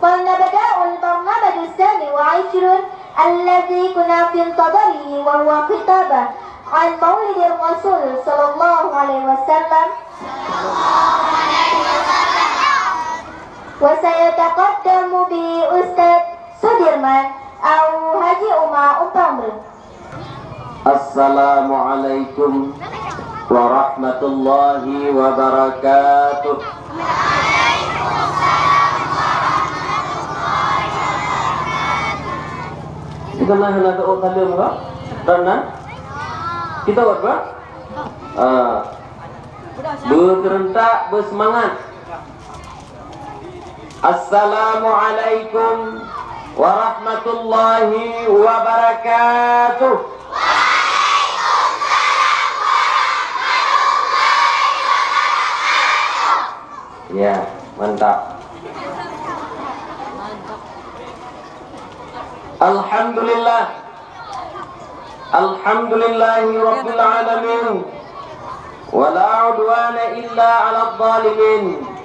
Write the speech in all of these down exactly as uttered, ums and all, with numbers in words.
فلنبدأ البرنامج الثاني والعشرون الذي كنا في انتظاره، وهو خطابة عن مولد الرسول صلى الله عليه وسلم. وسيتقدم به أستاذ سوديرمان أو حاجي أوما أمباي Umbreu. Assalamualaikum warahmatullahi wabarakatuh. Kita na hana tahu salam ka? Dan na? Kita buat ba? Ah. Beuteurentak, beuseumangat. Assalamualaikum warahmatullahi wabarakatuh. Ya, mantap. Alhamdulillah. Alhamdulillahi rabbil alamin. Wa la udwana illa 'alal zalimin.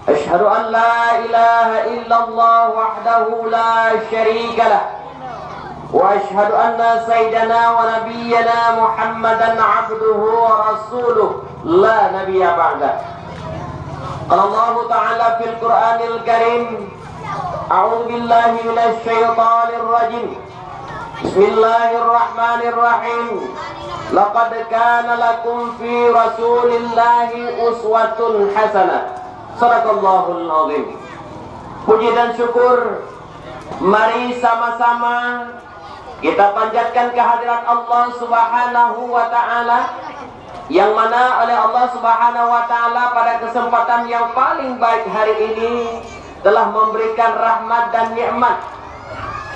Asyhadu an la ilaha illallah wahdahu la syarika lah. Wa asyhadu anna sayyidana wa nabiyyana Muhammadan abduhu wa rasuluh la nabiyya ba'dah. Qala Allahu ta'ala fil Qur'anil Karim, a'udzu billahi minasy syaithanir rajim. Bismillahirrahmanirrahim. Laqad kana lakum fi Rasulillahi uswatun hasanah. Sadaqallahul azim. Puji dan syukur mari sama-sama kita panjatkan kehadirat Allah Subhanahu wa taala, yang mana oleh Allah Subhanahu wa taala pada kesempatan yang paling baik hari ini telah memberikan rahmat dan nikmat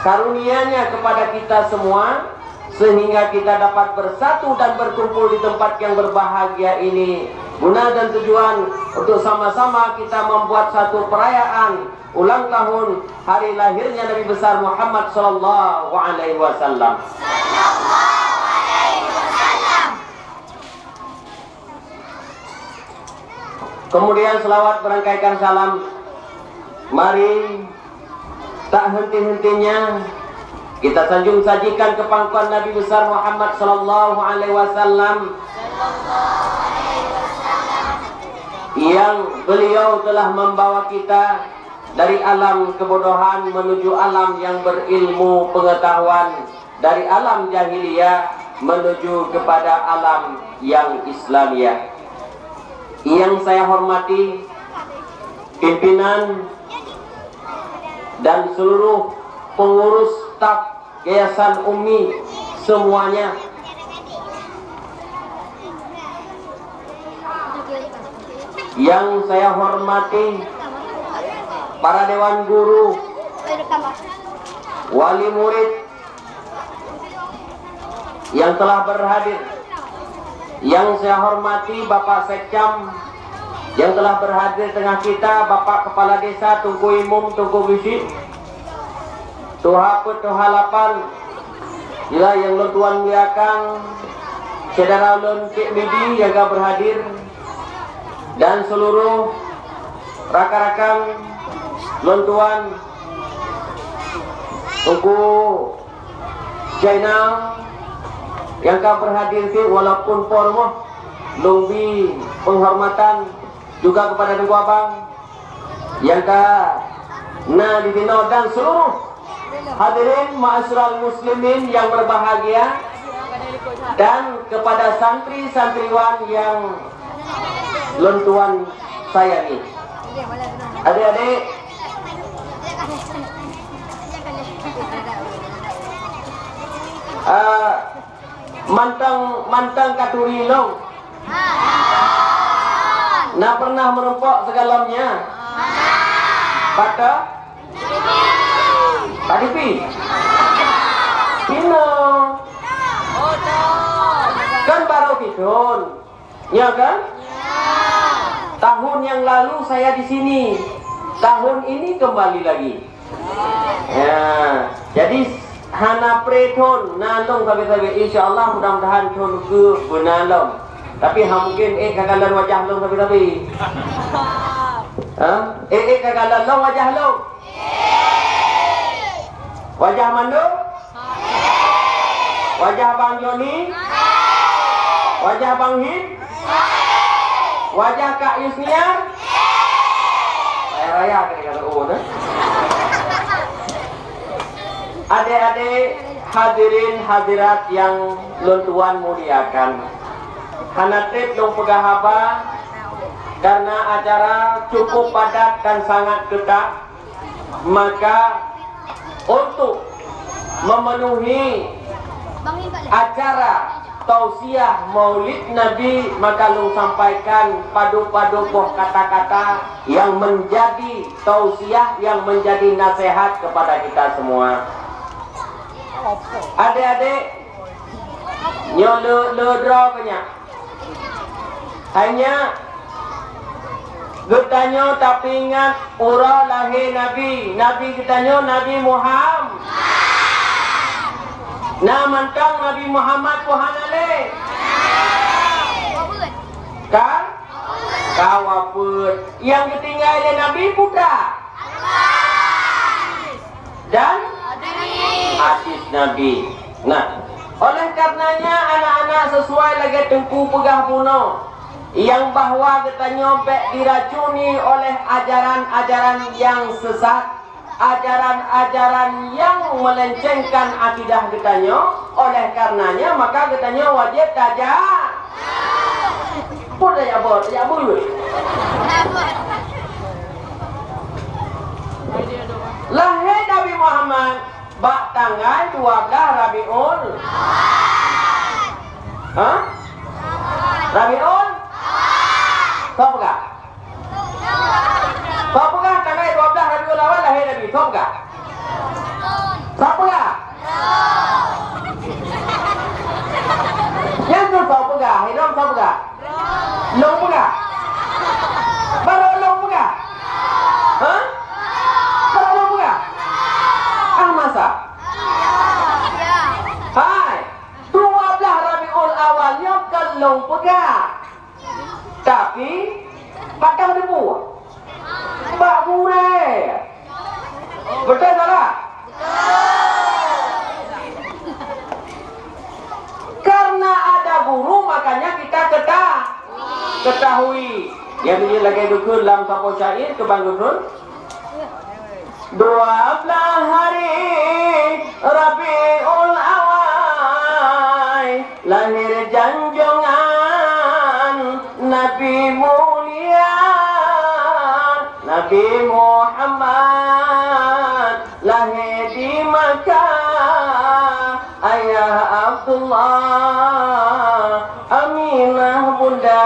karunia-Nya kepada kita semua, sehingga kita dapat bersatu dan berkumpul di tempat yang berbahagia ini, guna dan tujuan untuk sama-sama kita membuat satu perayaan ulang tahun hari lahirnya Nabi besar Muhammad sallallahu alaihi wasallam. Kemudian selawat merangkaikan salam. Mari tak henti-hentinya kita sanjung sajikan kepangkuan Nabi besar Muhammad sallallahu alaihi wasallam yang beliau telah membawa kita dari alam kebodohan menuju alam yang berilmu pengetahuan, dari alam jahiliyah menuju kepada alam yang Islamiyah. Yang saya hormati pimpinan dan seluruh pengurus staf Yayasan Ummi semuanya. Yang saya hormati para dewan guru, wali murid yang telah berhadir. Yang saya hormati Bapak Sekcam yang telah berhadir tengah kita, Bapak Kepala Desa, Teungku Imum, Teungku Bisyik, Tuha Peuet, Tuha Lapan, inilah yang lôn tuan muliakan, syedara lôn Cik Midi yang ka berhadir, dan seluruh rakan-rakan lôn tuan Teungku China yang ka berhadir di walaupun po rumoh, lôn bi penghormatan juga kepada Teungku Abang yang ka na di sinoe dan seluruh hadirin ma'asyiral muslimin yang berbahagia dan kepada santri-santriwan yang lôn tuan sayangi. Adik-adik, ah, mantong, mantong ka turi lôn. Na pernah meurumpok sigohlom nyan? Bata? Ka di pi? Pinoe. Kan baru pithon. Ya kan? Tahun yang lalu saya di sini. Tahun ini kembali lagi. Ya, jadi hana preh thon, na lôn sabe-sabe. Insya Allah, mudah-mudahan thon keu beuna lom. Tapi ha mungkin eh ka kalon wajah lôn sabe-sabe. Ha? Eh, eh ka kalon lom wajah lôn. Wajah Mandum? Wajah Bang Joni? Wajah Bang Hid? Wajah Kak Yusniar? Raya-raya kena kata oh, eh? Adik-adik, hadirin hadirat yang lôn tuan muliakan. Hana treb lôn peugah haba karena acara cukup padat dan sangat ketat. Maka untuk memenuhi acara tausiah Maulid Nabi, maka lôn sampaikan padub-padub boh kata-kata yang menjadi tausiah, yang menjadi nasihat kepada kita semua. Adik-adik, nyoe le, le droe keu nyak. Hai nyak, geutanyoe tapeuingat uroe lahé Nabi. Nabi geutanyoe Nabi Muham-, na mantong Nabi Muhammad peue hana lé? Ka? Ka wafeuet. Nyang geutinggai lé Nabi peue? Dan hadis Nabi. Nah, oleh karenanya anak-anak sesuai lagèe Teungku peugah bunoe, nyang bahwa geutanyoe bèk diracuni oleh ajaran-ajaran nyang sesat, ajaran-ajaran nyang melencengkan akidah geutanyoe. Oleh karenanya maka geutanyoe wajéb taja-, Pun tajak bot, tajak beuet. Lahé Nabi Muhammad bak tanggai dua blah Rabiul. Ha? Rabiul? Soe peugah? Soe peugah tanggai dua blah Rabiul Awal lahé Nabi? Soe peugah? Soe peugah? Nyan soe peugah? Hidong soe peugah? Lôn peugah? Baru lôn peugah? Ha? Baru lôn peugah? Ah, masa? Hai, dua blah Rabiul Awal nyoe kon lôn peugah. Tapi, bak tang debu. Bak gurée. Beutôi salah? Karena ada guru, makanya kita keta-, ketahui. Nyang lagèe dukun lam sapo syair keu Bang Gufron. Dua blah hari Rabiul Awal, lahir janjongan Nabi mulia, Nabi Muhammad, lahir di Makkah. Ayah Abdullah, Aminah bunda,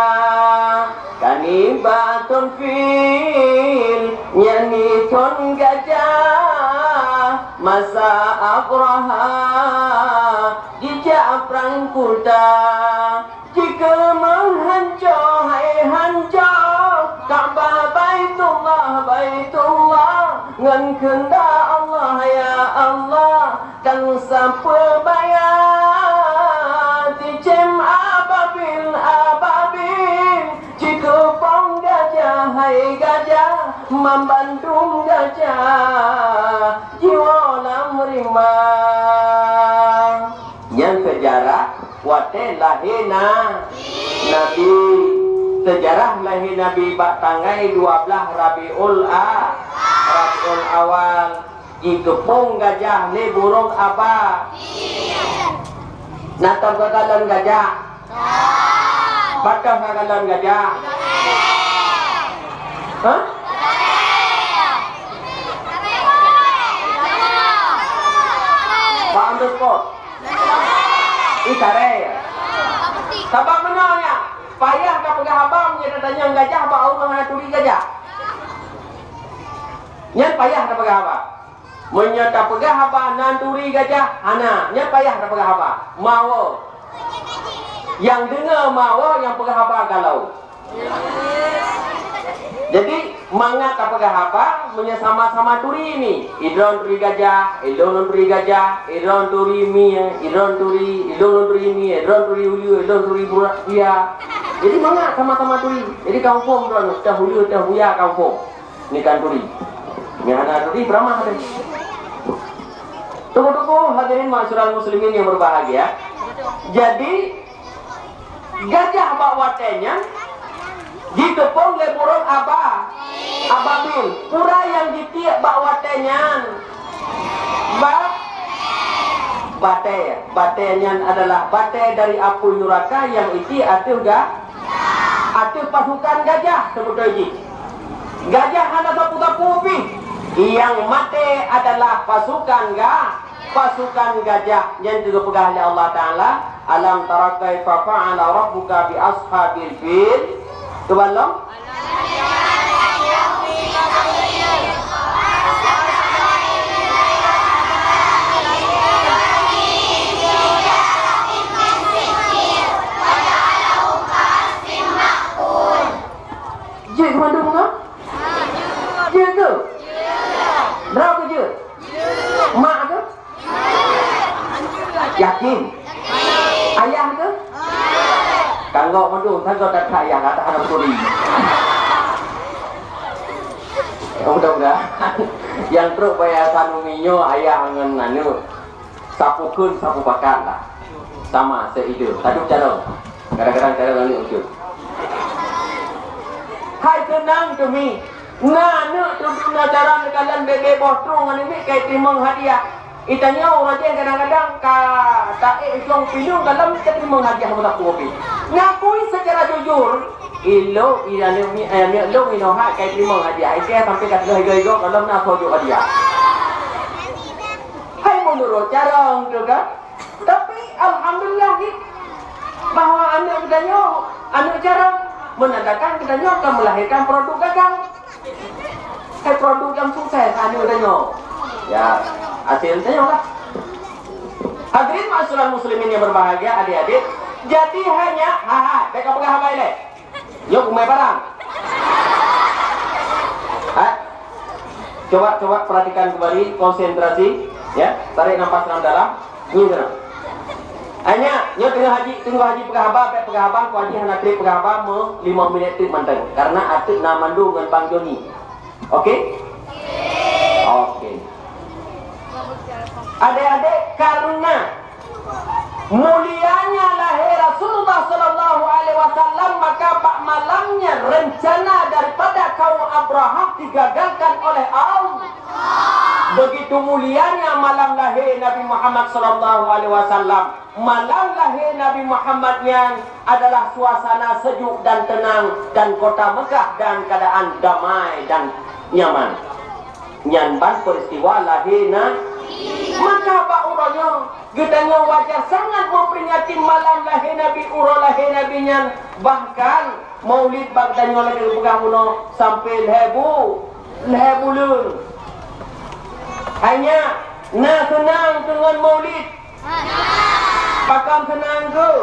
kaniba thon fil, nyan ni thon gajah, masa Abrahah jijak prang kuta. Jikeue meuhanco hai hanco, Ka'bah Baitullah, Baitullah, ngon keundak Allah, ya Allah, tan sapeue baya. Cicém ababil, ababil, jikeue pong gajah hai gajah, mambandum gajah jiwoe lam rimba. Nyan seujarah watée lahé na-, Nabi. Seujarah lahé Nabi bak tanggai dua blah Rabiul A-, Rabiul Awal, jikeupông gajah lé burông aba. Na tom ka kalon gajah? Pat ka kalon gajah? Hah? Pak underscore. Ih, taré. Sabab meunoe nyan, payah tapeugah haba meunyoe tatanyong gajah bak ureueng hana turi gajah. Nyan payah tapeugah haba. Meunyoe tapeugah haba nan turi gajah, hana, nyan payah tapeugah haba. Mawoe. Nyang deungoe mawoe, nyang peugah haba galao. Jadi, mangat tapeugah haba, meunyoe sama-sama turi mi. Idroen turi gajah, ilôn turi gajah, idroen turi mi, idroen turi, ilôn turi mi, idroen turi uyeue, ilôn turi buya. Jadi, mangat sama-sama turi. Jadi, confirm droen, teuh uyeue, teuh buya, confirm. Ni kan turi. Nyang hana turi, beuramah deh. Tunggu-tunggu, hadirin ma'asyiral muslimin yang berbahagia. Jadi, gajah bak watèe nyan jiteupông lé burông aba-, ababil. Peue nyang jitiek bak watèe nyan? Ba-, batèe. Batèe nyan adalah batèe dari apui nuraka nyang itiek ateueh ga-, ateueh pasukan gajah, seubeutôi jih. Gajah hana sapeue-sapeue pih. Nyang maté adalah pasukan ga-, pasukan gajah. Nyan geupeugah lé Allah Taala, "Alam tara kaifa fa'ala rabbuka bi ashabil fil?" Cuba lom. Jeuet keu mandum nyoe? Jeuet keu? Droe keu jeuet? Mak keu? Yakin? Ayah keu? Kanggok mandum, kanggok that-that ayah, that hana peuturi. Mudah-mudahan nyang trok bak Yayasan Umi nyoe ayah ngon aneuk. Sapeue kheun, sapeue pakat lah. Sama, seide. Taduek carông. Kadang-kadang carông aneuk ucut. Hai seunang teumi. Na aneuk teudong na carông neukalon bèe-bèe boh trueng aneuk miet ka iteurimong hadiah. Itanyoe uroe jih kadang-kadang ka taék cong pineung dalam ka teurimong hadiah meusapeue pih. Ngakui secara jujur, ilôn, i aneuk miet, eh, aneuk lôn inoe hai ka iteurimong hadiah. Ikeu sampai ka teuh igoe-igoe, gohlom na soe jok hadiah. Hai meunurot carông tu kan. Tapi alhamdulillah jih bahwa aneuk geutanyoe, aneuk carông, menandakan geutanyoe akan melahirkan produk gagang. Hai produk nyang sukses aneuk geutanyoe. Ya, hasil tanyoe lah. Hadirin ma'asyiral muslimin yang berbahagia, adik-adik, jadi hanya, ha, ha, bèk kapeugah haba ilèe. Nyoe kumai barang. Ha? Coba, coba perhatikan kembali, konsentrasi, ya. Tarik nafas dalam-dalam. Nyoe keunoe. Hanya, nyoe teungoh haji, teungoh haji peugah haba, bèk peugah haba, Teungku Haji hana trép peugah haba, meu lima minit teuk mantong. Karena ateueh na Mandum ngon Bang Joni. Oke? Oke. Adik-adik, karena mulianya lahé Rasulullah sallallahu alaihi wasallam, maka bak malam nyan rencana daripada kaum Abrahah digagalkan oleh Allah. Begitu mulianya malam lahé Nabi Muhammad sallallahu alaihi wasallam. Malam lahé Nabi Muhammad nyan adalah suasana sejuk dan tenang, dan kota Mekah dalam keadaan damai dan nyaman. Nyan ban peristiwa lahé na-, maka bak uroe nyoe, geutanyoe wajar sangat memperingati malam lahé Nabi, uroe lahé Nabi nyan. Bahkan, Maulid bak geutanyoe lagèe geupeugah bunoe sampoe lhèe bu-, lhèe buleuen. Hai nyak, na seunang keu ngon Maulid? Pakon seunang keu?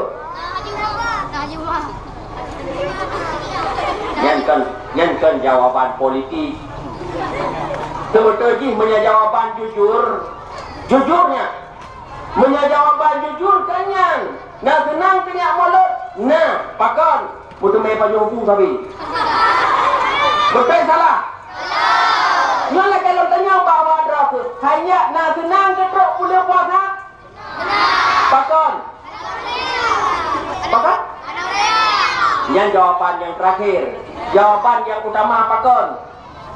Nyan kon, nyan kon jawaban politik. Seubeutôi jih meunyoe jawaban jujur, jujur nyan. Meunyoe jawaban jujur kan nyan, na seunang keu nyak Maulid? Na, pakon? Meuteumé pajoh bu sabe. Beutôi salah? Nyoe lagèe lôn tanyong bak awak droe kheueh, hai nyak na seunang keu trok buleuen puasa? Pakon? Pakon? Nyan jawaban nyang terakhir. Jawaban nyang utama pakon?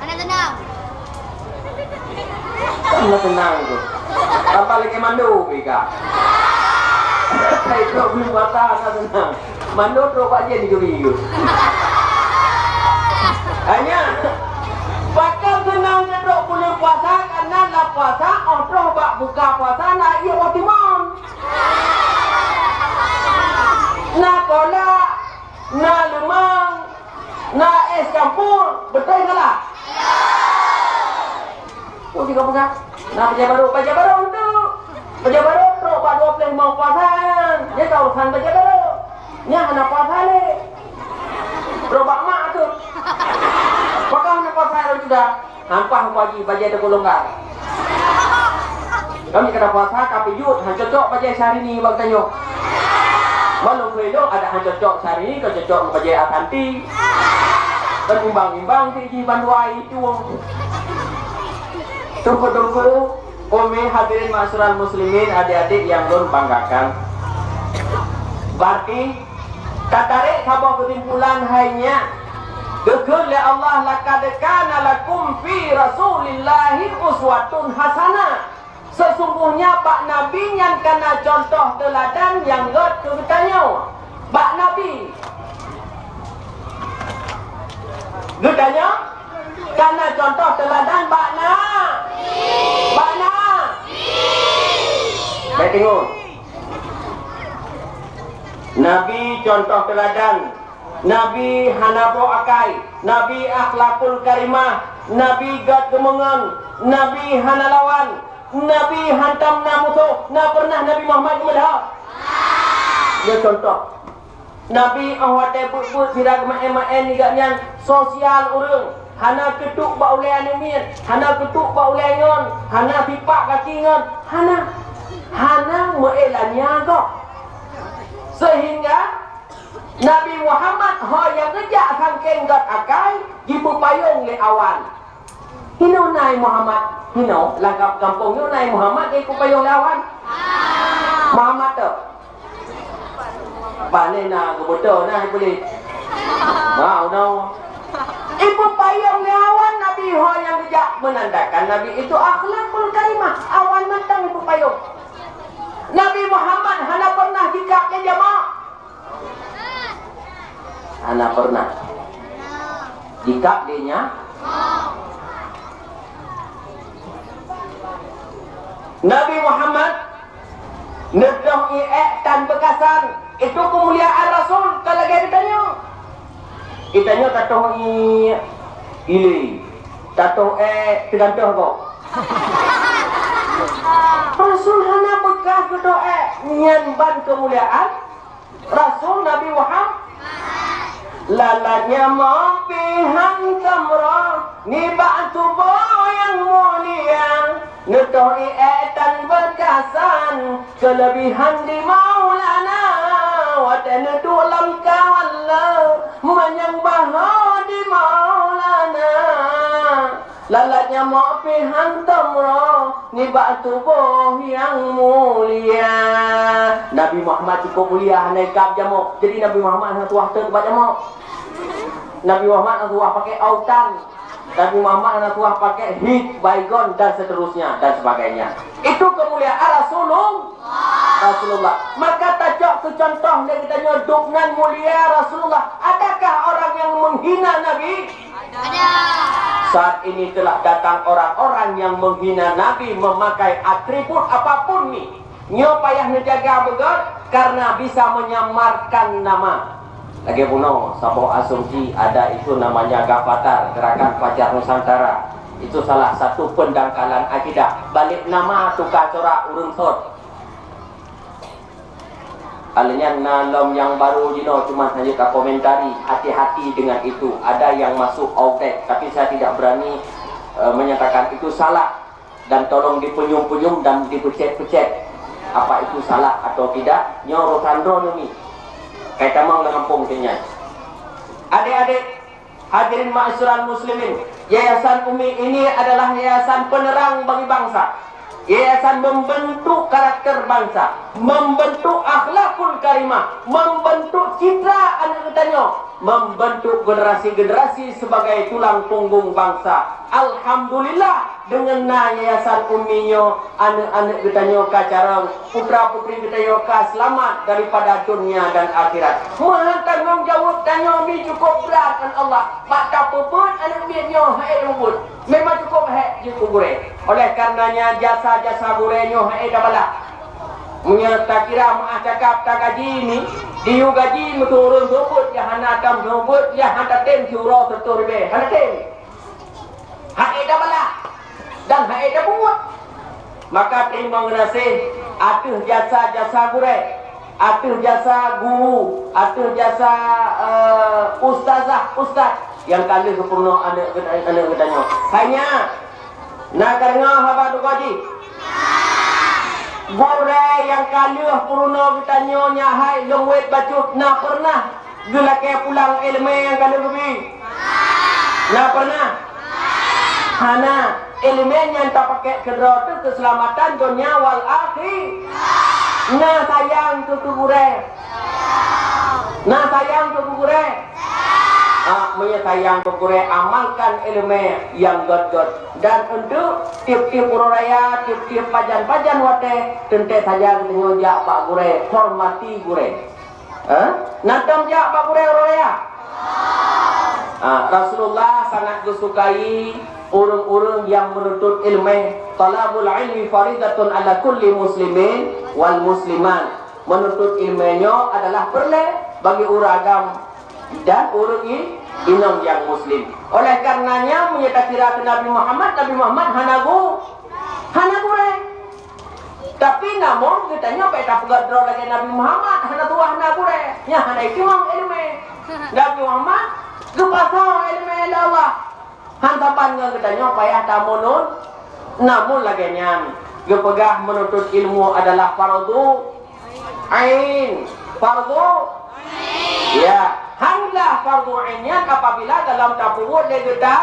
Hana seunang. Hana seunang tu. Tambah lagi mandu pih ka. Hai trok buleuen puasa hana seunang. Mandu trok bak jén dicuri tu. Hanya, pakon seunang trok buleuen puasa, karena lam puasa, 'oh troh bak buka puasa, na ié boh timon. Na kolak, na leumang, na es campur, beutôi salah? Peue jih kapeugah? Na bajèe barô, bajèe barô untuk. Bajèe barô trok bak dua ploh limong puasa, nyan ka urusan bajèe barô. Nyan hana puasa lé. Trok bak mak tu. Pakon hana puasa lé sudah? Hampah Teungku Haji, bajèe teupeulonggar. Kami ka puasa, ka pijuet, han cocok bajèe Syahrini bak geutanyoe. Walau keuelo ada han cocok Syahrini, ka cocok bajèe Asanti. Kan imbang-imbang si jih bandua itu. Tunggu-tunggu. Umi, hadirin ma'asyiral muslimin, adik-adik yang lôn banggakan. Berarti, tatarek saboh keusimpulan hai nyak, geukheun lé Allah, "Laqad kana lakum fi Rasulillahi uswatun hasanah." Sesungguhnya bak Nabi nyan kana contoh teuladan nyang gét keu geutanyoe. Bak Nabi. Geutanyoe kana contoh teuladan bak na-, bak na-, Baik, tengok. Nabi contoh teuladan. Nabi hana boh akai. Nabi akhlakul karimah. Nabi gét geumeungon. Nabi hana lawan. Nabi hantom na musoh. Na pernah Nabi Muhammad geumeulah? Nyoe contoh. Nabi 'oh watée beuet-beuet sira geumaén-maén nibak nyan sosial ureuëng, hana keutuk bak ulée aneuk miet, hana keutuk bak ulée ngon, hana sipak gaki ngon, hana, hana meuilanya gob. Sehingga Nabi Muhammad ho nyang geujak sangkeng gét akai jipeupayong lé awan. Hinoe na Muhammad, hinoe lam gampông nyoe na Muhammad nyang jipeupayong lé awan. Muhammad tu. Pane na geubeutôi na Iblih. Mau no. Jipeupayong lé awan Nabi ho nyang geujak menandakan Nabi itu akhlakul karimah. Awan mantong jipeupayong. Nabi Muhammad hana pernah jikab lé jameuk. Hana pernah. Jikab lé nya. Nabi Muhammad neutoh ié ék tan beukasan. Itu keumuliaan Rasul ka lagée geutanyoe. Geutanyoe tatoh ié ilée, tatoh ék teugantoh gob. Rasul hana beukas geutoh ék, nyan ban keumuliaan Rasul Nabi Muhammad. Lalat nyamoe pih hantom roh nibak tuboh nyang mulia, neutoh ié ék tan beukasan, keulebihan di Maulana. Watée neuduek lam kawan le, manyang bahô di Maulana. Lalat nyamoe pih hantom roh nibak tuboh nyang mulia. Nabi Muhammad cukup mulia, hana ikab jameuk. Jadi Nabi Muhammad hana tuwah teuk bak jameuk. Nabi Muhammad hana tuwah pakai autan. Nabi Muhammad hana tuwah pakai hit, baygon dan seterusnya dan sebagainya. Itu kemuliaan Rasulullah. Rasulullah. Maka tacok keu contoh lé geutanyoe, dubnan mulia Rasulullah. Adakah orang yang menghina Nabi? Ada. Saat ini telah datang orang-orang yang menghina Nabi memakai atribut apapun ni. Nyoe payah neujaga beugét karena bisa menyamarkan nama. Lagée bunoe saboh asumsi ada itu namanya Gafatar, Gerakan Fajar Nusantara. Itu salah satu pendangkalan akidah. Balik nama tukar corak ureuëng sot. Alnyan na lom nyang baru jinoe, cuma hanya ka komentari, hati-hati dengan itu. Ada yang masuk outdated, tapi saya tidak berani, eh, menyatakan itu salah dan tolong dipenyum-penyum dan dipecet-pecet. Apa itu salah atau tidak? Nyoe urusan droeneuh ni. Kai tamong lam kampung nyan. Adik-adik, hadirin ma'asyiral muslimin, Yayasan Umi ini adalah yayasan penerang bagi bangsa. Yayasan membentuk karakter bangsa, membentuk akhlakul karimah, membentuk citra aneuk geutanyoe, membentuk generasi-generasi sebagai tulang punggung bangsa. Alhamdulillah, deungon na Yayasan Umi nyoe, aneuk-aneuk geutanyoe ka carông, putra-putri geutanyoe ka seulamat daripada dunia dan akhirat. Meuhan tanggong jaweueb tanyoe mi cukup brat ngon Allah. Bak tapeubuet aneuk miet nyoe hai mubuet, memang cukup hék jeuet keu gurée. Oleh karenanya jasa-jasa gurée nyoe hai tabalah. Meunyoe takira meuah cakap tagaji ni, diyue gaji meuturun seubuet nyang hana tam seubuet nyang hana tem siuroe seureutôh ribée, hana tem. Hai tabalah dan hai tabuet. Maka teurimong geunaséh ateueh jasa-jasa gurée, ateueh jasa guru, ateueh jasa, eh, ustazah, ustaz nyang ka lheueh geupeurunoe aneuk geuta-, aneuk geutanyoe. Hai nyak, na kadeungoe haba tugoe jih? Gurée nyang ka lheueh peurunoe geutanyoe nyak hai lôn wét bacut na peureunah geulakée pulang iéleumé nyang ka lheueh geubi? Na peureunah? Hana. Ileumèe nyan tapakék keudroe teuh keuseulamatan donya wal akhi-. Na sayang keu, keu gurèe? Na sayang keu, keu gurèe? Ah, meunyoe sayang keu gurèe, amalkan ileumèe nyang gèt-gèt. Dan untuk tiep-tiep uroe raya, tiep-tiep pajan-pajan watèe, teuntèe saja geutanyoe jak bak gurèe, hormati gurèe. Eh? Na tom jak bak gurèe uroe raya? Ah, Rasulullah sangat geusukai ureueng-ureueng nyang meununtut ileumèe. Thalabul ilmi faridatun ala kulli muslimin wal muslimat. Meununtut ileumèe nyoe adalah peureulèe bagi ureueng agam dan ureueng i-, inong nyang muslim. Oleh karenanya, meunyoe takira keu Nabi Muhammad, Nabi Muhammad hana gu-, hana gurèe. Tapi namun geutanyoe bèk tapeugah droe lagèe Nabi Muhammad, hana tuah, hana gurèe. Nyan hana itimang ileumèe. Nabi Muhammad geupasoe ileumèe lé Allah. Han saban ngon geutanyoe payah tameunun-, namun lagèe nyan geupeugah meununtut ilmu adalah fardu ain. Fardu? Ya. Hanlah fardu ain nyan apabila dalam tapeubuet lé geuta.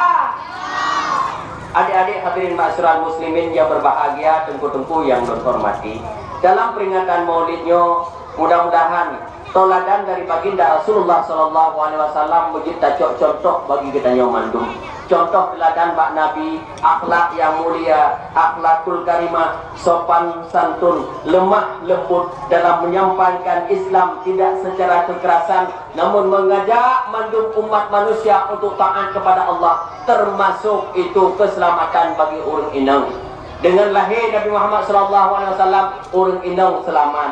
Adik-adik hadirin ma'asyiral muslimin yang berbahagia, teungku-teungku yang lôn hormati, dalam peringatan Maulid nyoe, mudah-mudahan tauladan dari Baginda Rasulullah sallallahu alaihi wasallam beujeuet tacok contoh bagi geutanyoe mandum. Contoh teuladan bak Nabi, akhlak yang mulia, akhlakul karimah, sopan santun, lemah lembut dalam menyampaikan Islam, tidak secara kekerasan, namun mengajak mandum umat manusia untuk taat kepada Allah, termasuk itu keselamatan bagi ureueng inong. Dengan lahé Nabi Muhammad sallallahu alaihi wasallam, ureueng inong seulamat.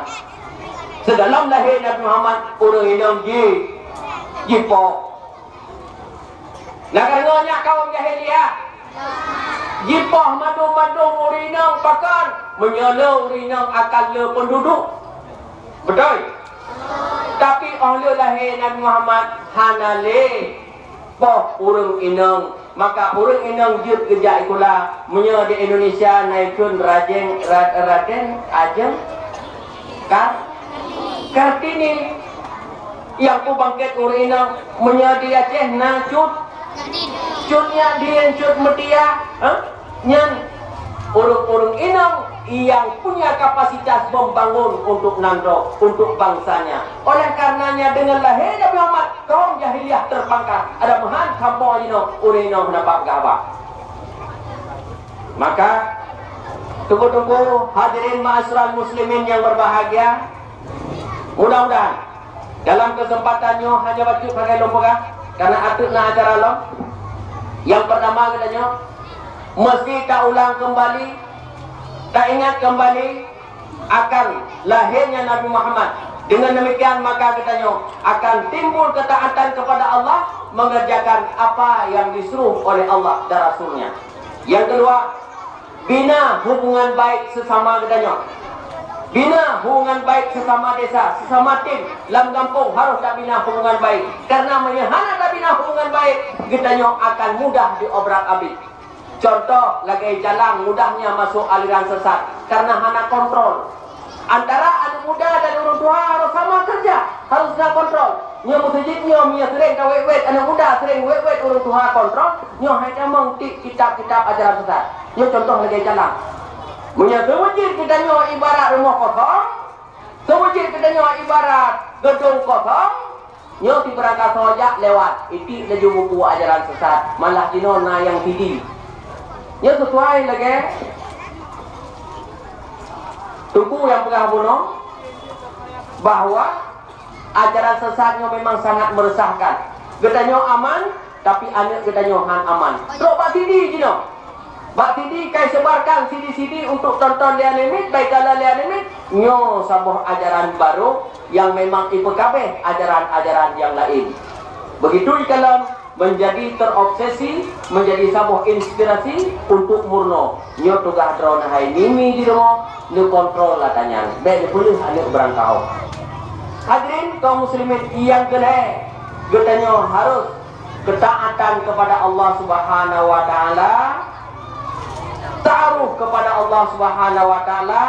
Sigohlom lahé Nabi Muhammad, ureueng inong ji-, jipoh. Nyang ka deungoe nyak kawöm jahiliyah. Jipoh mandum-mandum ureueng inong pakon? Meunyoe le ureueng inong akan le peunduduek. Beutôi? Tapi óh lheueh lahé Nabi Muhammad hana lé poh ureueng inong. Maka ureueng inong jeuet geujak sikula. Meunyoe di Indonesia na ikheun rajeng, ra-, raden, ajeng, kar-, kartini. Nyang peubangkét ureueng inong, meunyoe di Aceh na cut, cut nyak dien, cut meutia, ha? Nyan ureueng-ureueng inong nyang punya kapasitas membangun untuk nanggroe, untuk bangsanya. Oleh karenanya, dengan lahé Nabi Muhammad, kaum jahiliyah terpangkas. Ada meuhan kamoe jinoe, ureueng inong hana bak gaba. Maka, teungku-teungku, hadirin ma'asyiral muslimin yang berbahagia, mudah-mudahan dalam kesempatan nyoe hanya bacut sagai lôn peugah, karena ateueh na acara lom. Yang pertama geutanyoe, mesti taulang kembali, taingat kembali akan lahirnya Nabi Muhammad. Dengan demikian, maka geutanyoe akan timbul ketaatan kepada Allah, mengerjakan apa yang disuruh oleh Allah dan Rasul-Nya. Yang kedua, bina hubungan baik sesama geutanyoe. Bina hubungan baik sesama desa, sesama tim, lam gampông harôh tabina hubungan baik. Karena meunyoe hana tabina hubungan baik, geutanyoe akan mudah diobrak-abrik. Contoh, lagèe jalan mudahnya masuk aliran sesat karena hana kontrol. Antara aneuk muda dan ureueng tuha harôh sama kerja, harôh na kontrol. Nyoe meuseujid nyoe meunyoe sering tawét-wét, aneuk muda sering wét-wét ureueng tuha kontrol, nyoe hai tamong tik kitab-kitab ajaran sesat. Nyoe contoh lagèe jalan. Meunyoe seumeujid geutanyoe ibarat rumoh kosong, seumeujid geutanyoe ibarat geudong kosong, nyoe sibeurangkasoe jak lewat, itik laju buku ajaran sesat, malah jinoe na nyang sidi. Nyoe sesuai lagèe Teungku nyang peugah bunoe bahwa ajaran sesat nyoe memang sangat meresahkan. Geutanyoe aman, tapi aneuk geutanyoe han aman. Trok bak sidi jinoe. Bak sidi kai sebarkan sidi-sidi untuk tonton lé aneuk miet, bai kalon lé aneuk miet. Nyoe saboh ajaran barô nyang memang ipeukabeh ajaran-ajaran nyang laén. Begitu ikalon, menjadi terobsesi, menjadi saboh inspirasi untuk murno. Nyoe tugaih droeneuh hai mimi di rumoh, neukontrol ata nyan. Bèk neupeuleueh aneuk beurangkaho. Hadirin kaum muslimin nyang keu lhèe, geutanyoe harôh ketaatan kepada Allah Subhanahu wa Taala, ta'aruf kepada Allah Subhanahu wa Taala,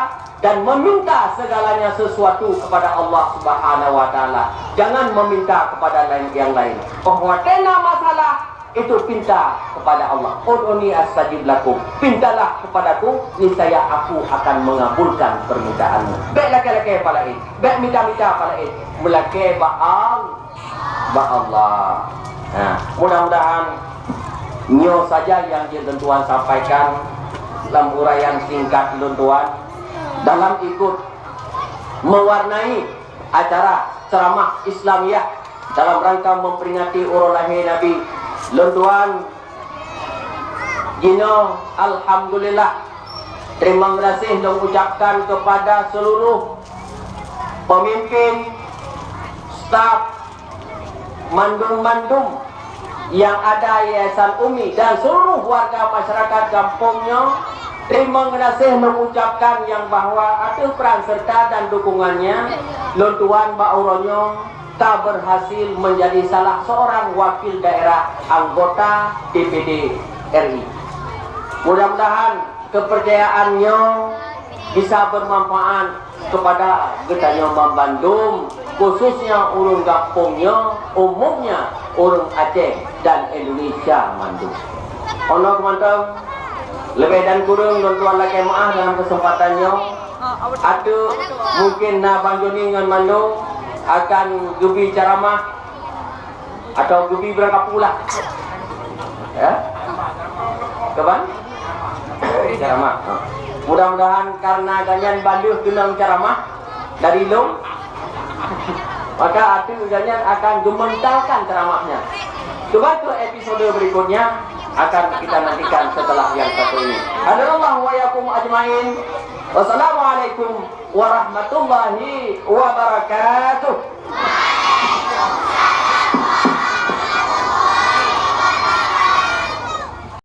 dan meminta segalanya sesuatu kepada Allah Subhanahu wa Taala. Jangan meminta kepada lain, yang lain. Óh watèe na masalah, Itu pinta kepada Allah. Ud'uni astajib lakum. Pintalah kepadaku, niscaya Aku akan mengabulkan permintaanmu. Bèk lakèe-lakèe palaén, bèk mita-mita palaén, meulakèe bak Allah. Bak Allah. Nah, mudah-mudahan nyoe saja nyang jeuet lôn tuan sampaikan lam uraian singkat lôn tuan dalam ikut mewarnai acara ceramah Islamiyah dalam rangka memperingati uroe lahé Nabi. Lôn tuan jinoe, alhamdulillah, teurimong gaséh lôn ucapkan kepada seluruh pemimpin, staf, mandum-mandum nyang ada Yayasan Umi dan seluruh warga masyarakat gampông nyoe. Teurimong gaséh lôn ucapkan nyang bahwa ateueh peran serta dan dukungannya, lôn tuan bak uroe nyoe ka berhasil menjadi salah seorang wakil daerah anggota D P D R I. Mudah-mudahan kepercayaan nyoe bisa bermanfaat kepada geutanyoe banmandum, khususnya ureuëng gampông nyoe, umumnya ureuëng Aceh dan Indonesia mandum. Ono keumantong, leubeh dan kureueng lôn tuan lakèe meuáh dalam keuseumpatan nyoe. Ateueh mungkin na Bang Joni ngon mandum akan geubi ceramah atau geubi beurangkapeue lah. Ya? Kaban? Ceramah. Mudah-mudahan karena gobnyan ban lheueh keunong ceramah dari lôn, maka ateueh gobnyan akan geumentalkan ceramahnya. Coba ke episode berikutnya akan kita nantikan setelah yang satu ini. Hadanallahu wa iyyakum ajmain. Wassalamualaikum warahmatullahi wabarakatuh.